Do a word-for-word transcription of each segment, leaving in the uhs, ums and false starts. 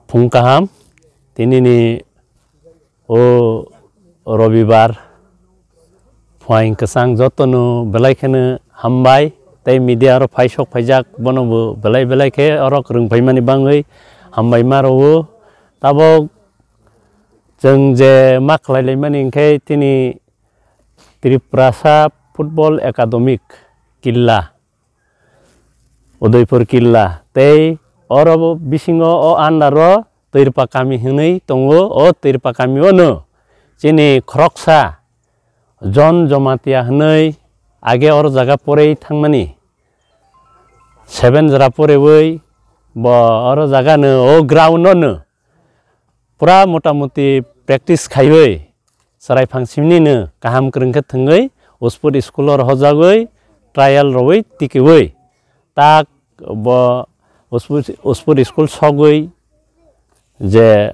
Phung kaham, tinini o robibar phuaing kwchang jotono belai kheno hambai, tei media oro phaisok phaijak bono bo belai belai khe oro kwrwng phaimani bangwi hambai ma rwo. Tabok chwng je ma khlai laimani hinkhe tini Tiprasa Football Academic Killa, Udaipur Killa, tei oro bisingo o under o Twirpa kami hwnwi tongo. O Twirpa kami o no chini khoroksa John Jomatia hwnwi age oro jaga porei thangmani, seven jora porewi bo oro jaga no o ground o no pura motamuti practice khaiwi, chwrai phang simni no kaham kwrwng khe thwngwi, Usput school o rohorjagwi, trial rwwi tikiwi, tak bo Usput, Usput school sogwi je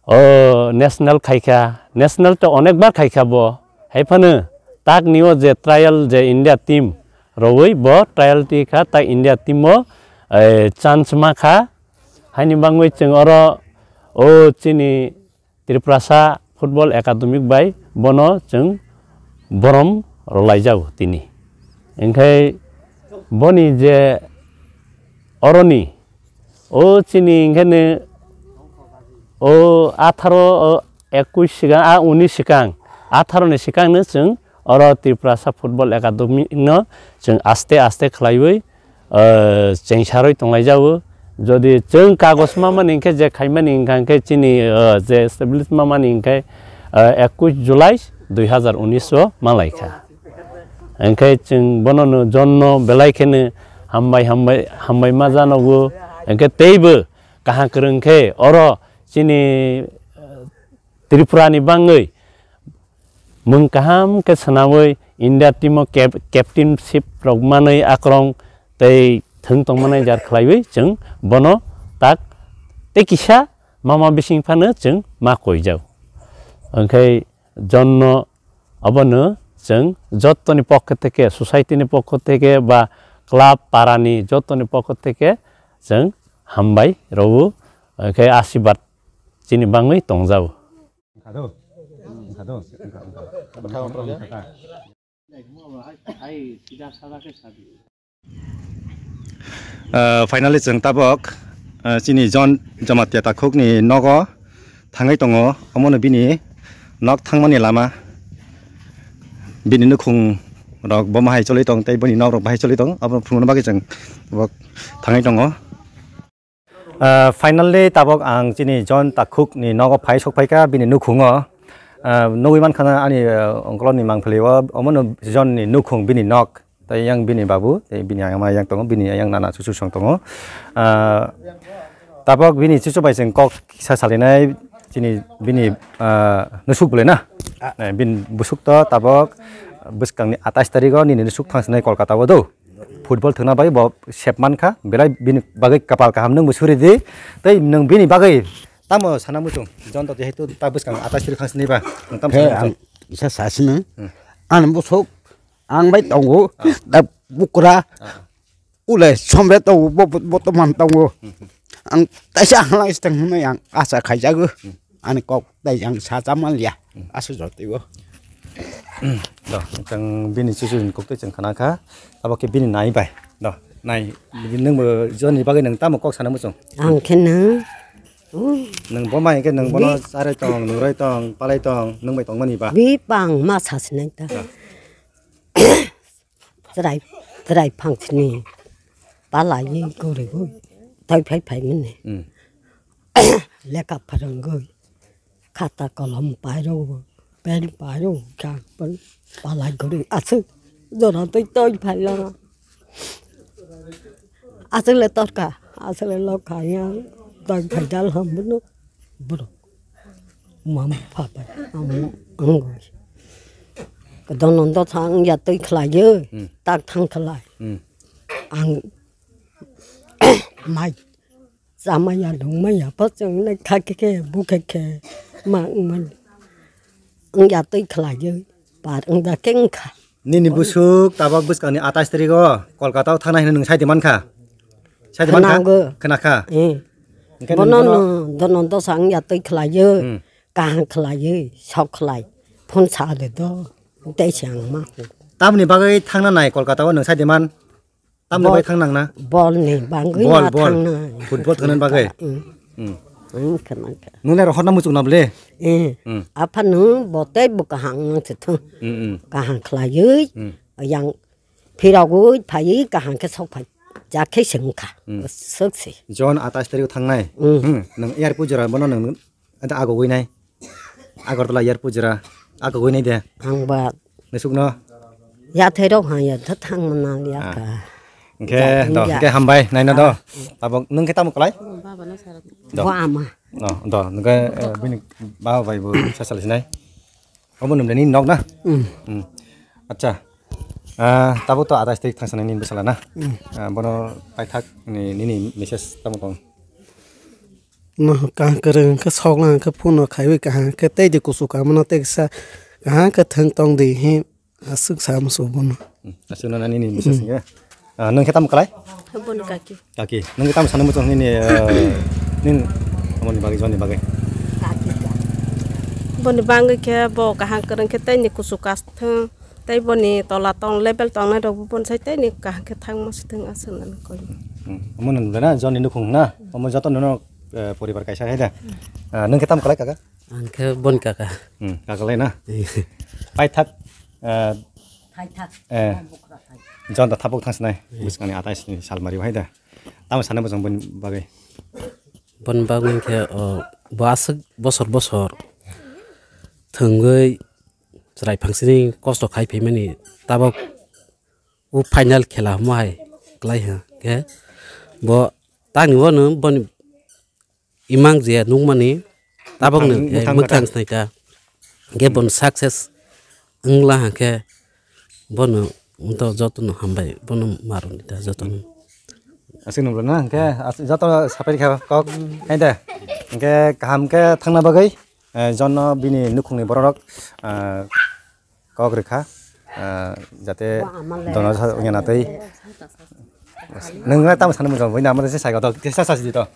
o national khaikha, national to onek bar khaikha bo, hai phano tak ni o je trial je India team rwwi bo trial tikha, tak India team o, eh, chance ma kha. Haini bangwi chwng oro o chini Tiprasa Football Academic bai bono chwng borom rwlaijago tini. Hinkhe boni je oroni o chini hinkhe o atharo, o ekwis sikang, a unis sikang, atharo ni sikang no chwng oro Tiprasa Football Academy no chwng aste aste khlaiwi, eh, chengsarwi tonglaijago. Jodi chwng kagos mamani hinkhe je khaimani hinkha hinkhe chini, eh, je establish mamani hinkhe, eh, ekwis July dui hazar unis o malaikha. Hinkhe chwng bono no John no belai kheno hambai, hambai, hambai ma janogo. Hinkhe teibo kaham kwrwng khe oro chini, eh, Tripura ni bangwi mwng kaham khe swnamwi India team o cap-, captainship rok manwi akrong tei thwng tongmani jar khlaiwi chwng bono tak tei kisa mama bising phano chwng ma koijak. Hinkhe John no obono chwng jottoni pokho theke, society ni pokho theke ba club para ni jottoni pokho theke chwng hambai rwo, hinkhe asibad chini bangwi tongjago. Wngkha do? Wngkha do? Wngkha, wngkha. Bwthang wngkha, wngkha. Ah, finally, chwng tabok, ah, chini John Jamatia takhukni nogo thangwi tongo. Omono bini nok thangmani lama. Bini nukhung rok bo mahai choli tong, tei boni nok rok bahai choli tong. Abo phunukna bagwi chwng tabok thangwi tongo. Ah, finally, tabok ang chini John takhuk ni nogo phai sok phaikha, bini nukhungo. Ah, nugwi mankha na ani, ah, ongkoloni mangpili o, omono John ni nukhung, bini nok. Tei yang bini babu, tei bini ayang ma yang tongo, bini ayang nana chuchu song tongo. Ah, tabok bini chuchu bai chwng kok kisa salinai, chini bini, ah, nusuk bwlai na. Ah. Eh, bini busuk to tabok bwskang ni atais tarik o nini nusuk thang sinai Kolkata o do. Football thwngna bai bo sep mankha, belai bini bagwi kapal kaham nwngbo suri di, tei nwng bini bagwi tamo sana muchung, John to jehetu ta bwskang atais tarik khang sini ba, nwng tamo sana muchung. He, ang kisa sasino. Hmm. Ani bosok, ang bai tongo, ah, da bukra, ah, ule somre tongo, bo, bo, bo to man tongo. Hmm, hmm. Ang taisa ang lang isteng hwnwi ang asa khaijago. Hmm. Ani kok tei ang sa cha manliya. Hmm. Aswk jotwi bo. Do, chwng bini chuchu ni kok tei chwng khna kha. Abo khe bini nai bai. Do, nai, nwng bo John ni bagwi nwng tamo kok sana muchung? Ang khe nwng, uh, nwng bo mai khe nwng bono bi- charwi tong, nurwi tong, palai tong, nwng bai tongmani ba? Bi bang ma sa sinai ta. Do. Chwrai, chwrai phangsini palaiwi guriwi tei phai phaimani. Hmm. Lekha phwrwngwi khata kolom pairokbo, pen pairok kha palai guri aswk jora tei tei phailanga. Aswk le torka, aswk le lokha ya tei phaidal hambono borok. Mama papa amo angoi. Dono do thang ya tei khlai yo. Hmm. Tak thang khlai. Hmm. Ang mai sama ya dong mai ya pa chang le kha khe khe bu khe khe ma man. Ang ya tei khlai yo. Par ang da keng kha. Nini busuk tabok bwskangni atais tarik o Kolkata o thangna hinwi nwng sai di mankha? Sai di mankha? Khwnago. Khwna kha? Eh. Hwnkhe bono nwng bono no dono dosa wngya twi khlaiwi, hmm, kaham khlaiwi, sok khlai. Phone sa de do, tei se ang ma. Tamoni bagwi thangna nai Kolkata o nwng sai de man? Tamoni bagwi thang nang na? Bol ni bagwi bol, ma bol. Thang na. Football thangna bagwi? Hmm. Hmm. Ang khe nang khe. Nwng le rohor na muchung na ble? Eh. Hmm. Apha nwng bo tei bo kaham nang se thung. Hmm, hmm. Kaham khlaiwi, hmm, yang phirogwi phaiwi kaham khe sok phai. Ja khe se wngkha. Hmm. Sok se. Jon atais tarik thangnai. Hmm. Hmm. Nwng airport jora bono nwng Ada agogwi nai. Agartala airport jora agogwi nai de. Ang ba. Nisukno. Yathai rok ha ya tha thang mana ya ka. Hwnkhe do, hwnkhe hambai naina do. Tabok nwng khe tamo kwlai? Do. Bo ama. Do, do, nwng khe, eh, bini baba bai bo sasal sinai. Obo nwng ni nok na? Hmm. Hmm. Acha. Ah, tabok to atais tarik thangsanai nini bwsala na? Hmm. Ah, bono paithak ni, nini message tamo tong? No, kaham kwrwng khe sok lang khe phone no khaiwi kaham khe tei di kuchuk kama no tei kisa kaham khe thwng tong di hi aswk sa musu bono. Hmm, aswk no nani ni message ni. Ah, nwng khe tamo kwlai? Boni kaki. Kaki, nwng khe tamo sana muchung nini, ah, nini amoni bagwi, joni bagwi. Boni bagwi khe bo kaham kwrwng khe tei ni kuchuk kas thwng. Tei boni tola tong level tongnai rok bo bonsai tei ni kaham khe thangma sithwng aswk nani koi. Hmm. Omo nang na joni nukhung na? Omo joto nono, eh, poribar kaisa hai da. Ah, nwng khe tamo kwlai kaka? Ang khe boni kaka. Hmm, kaka lai na? Paithak, eh, Thaithak. Eh, jon da thapuk thangsinai. Hmm. Bwskangni atais ni salmari hai da. Tamo sana bwsang boni bagwi? Boni bagwi khe, oh, bo aswk bosor bosor thwngwi chwrai phangsini kosto khai phaimani tabok o final khela hwnma hai kwlai ha khe bo tangni bono boni imang je nukmani tabokno mwkhang, eh, mwkhang mwkhang kha. Sinaita hwnkhe bono success wngla hwnkhe bono jotono hambai bono marwk nita jotono. Aswk nungla na hwnkhe joto sapai kha kok hai de hwnkhe kaham khe thangna bagwi, eh, jono bini nukhungni bororok, eh, kok rwkha, ah, jate dono wngya na tei. Nwng tamo sana muchung bui na amare se sai to kisa sa sidi to.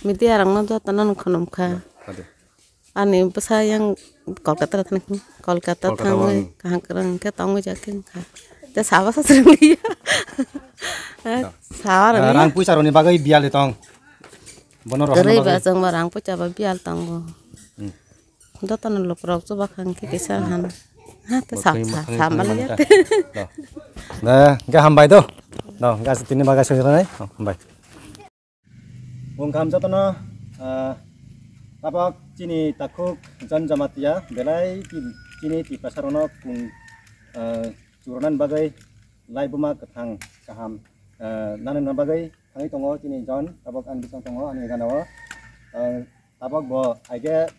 Media rok no joto no khunum kha. Ani bwsa yang Kolkata thang, Kolkata thangwi kaham kwrwng khe tongwi ja khe wngkha. Te sabo sa srwngya. Sawa rang puisa roni bagwi biyal tong. Bono rohorna bagwi. Kwrwi ba chwng ba rang puisa ba biyal tongo. Hmm. Jotono lukurok chuba kha hwnkhe kisa han. Ha, te sa, sa, sa mali ya te. Do. Da, hwnkhe hambai do. Do, hwnkhe aswk tini bagwi soi rwnai. Oh, hambai. Wng kaham jotono, ah, tabok chini takhuk Jon Jamatia belai ki-, chini Tiprasa rokno kung, ah, churunani bagwi laibuma kwthang kaham, ah, nanani bagwi thangwi tongo chini Jon tabok ani bising tongo ani gana o, ah, tabok bo aige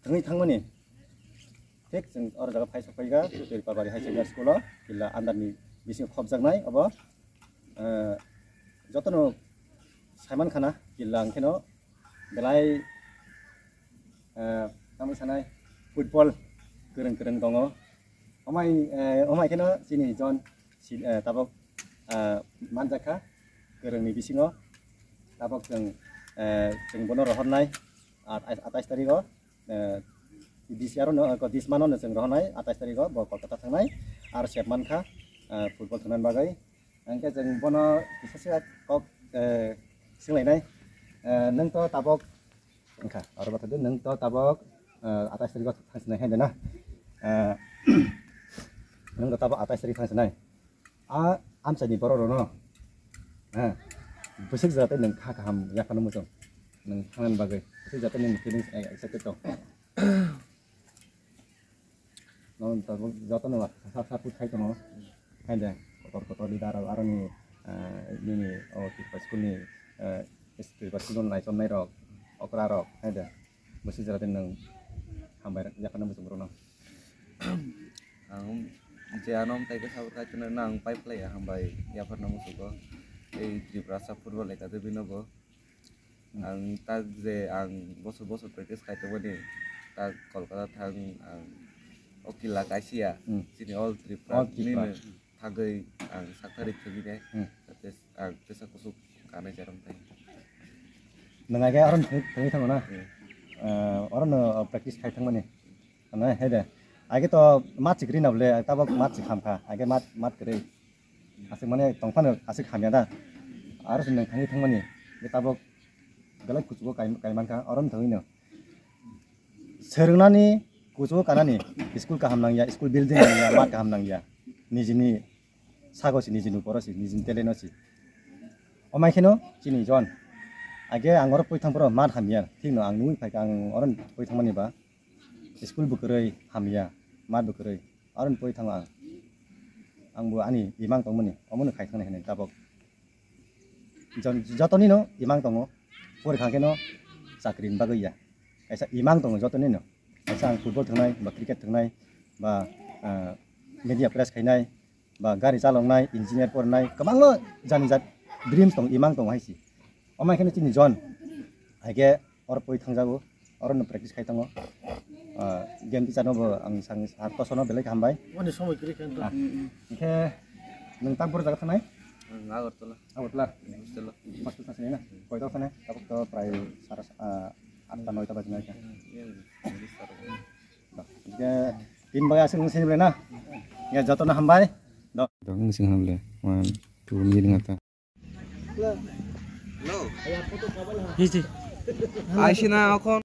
thangwi thangmani. Thik chwng oro jaga phai sok phaikha, Tripabari High Secondary School o, killa under ni bisingo khopjaknai obo. Eh, jotono saiman khana, killa hwnkhe no belai, eh, tamo sanai football kwrwng kwrwng tongo. Omai, eh, omai kheno chini Jon si-, eh, tabok, eh, manjakha kwrwngni bisingo. Tabok chwng, eh, chwng bono rohornai at-, atais tarigo, eh, this year no, eh, this month no chwng rohornai atais tarigo bo Kolkata thangnai. Ar sep mankha, eh, football thwngna bagwi. Hwnkhe chwng bono kisa se kok, eh, swnglainai. Eh, nwng to tabok wngkha, aro bathai de nwng to tabok, eh, atais tarikh o thangsinai hai de na? Eh, nwng to tabok atais tarikh thangsinai. A amchaini borok rokno, eh, bwswk jora tei nwng kha kaham yapharna muchung. Nwng thangnani bagwi bwswk jora tei nwng feelings excited tong. Nono tabuk jotono sa sa put khai tongo. Hai de, kotor kotor leader rok aroni, ah, nini o Tripura school ni, ah, Tripura school no naichomnai rok, okra rok, hai de. Bwswk jora de nwng hambai rok, yapharna muchung borokno. Ang je ano tai khe sabuk khai tongo, nang pai phlai ya hambai yapharna muchungo. Tei Tripura sa football ekademi no bo. Ang tak je ang bosor bosor practice khai tongmani, tak Kolkata thang ang o killa kaisa ya, hmm, chini all Tripura, all Tripura, nini thangwi ang sakthari thwngwi nai, hmm, ang tesa kuchuk kanai jaram thai. Nang age aron thangwi thango na. Oro no practice khai thangmani. Ano he de. Age to mat chikri na bole, tabok mat chikham kha. Age mat, mat kwrwi. Aswk mane tongphano aswk hamya da. Aro se nang thangwi thangmani. Be tabok belai kuchugo kai, kai mankha. Oro no thangwi no. Swrwngnani kuchugo kanani. School kaham nangya, school building nangya, mat kaham nangya. Nijini sago si, nijini uporo si, nijini talent o si. Omai kheno chini jon. Age ang oro poi thang phoro mat hamya. Thikno ang nugwi phaikha ang oro poi thangmani ba. School bo kwrwi hamya, mat bo kwrwi. Aro ni poi thango ang. Ang bo ani imang tongmani, omono khai thangnai hinwi tabok. Jon-, jotoni no imang tongo. Pori khang khe no chakri ni bagwi ya. Kaisa imang tongo jotoni no. Kaisa ang football thangnai, ba cricket thangnai, ba, ah, media press khainai, ba gari chaloknai, engineer pornai, kwbangma jani jat dreams tong, imang tong hai si. Omo hai kheno chini jon. Hai khe oro poi thangjago, oro no practice khai tongo. Ah, game teacher no bo ang sang sar tosono belai hambai. Wani somoi kwrwi khe wngkha. Ah, hingkhe nwng tak boro jaga thangnai? Ang Agartala. Agartala? Hostel o. Hostel thangsinai na? Koita thangnai? Tabuk to prai sara, ah, atta noita baji nai kha. Yang, yang sara. Hingkhe tin bai aswk wng sini belai na? Ya jotono hambai. Dok wng sini hamle. One, two, ni ring ata. Aisina okon.